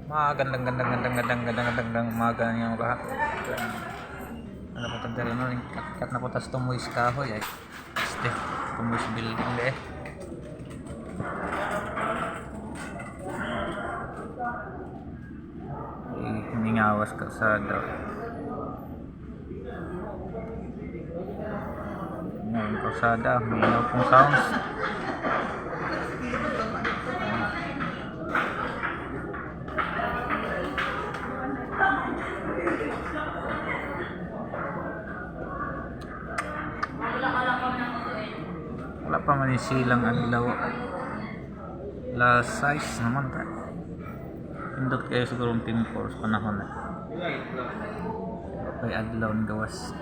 Magandang gandang gandang gandang gandang gandang gandang umaga niyo lahat. Ano po tanda no, kat na po tas tumoy sa kahoy ay. Este, tumoy sa building de. Ay, hiningawas ka sa daw. Ngayon kalsada, mingaw pong sounds. Wala pa man yung silang adlaw. Last size naman ta. Pindot kayo siguro ang team force panahon na. Okay, adlaw ng gawas.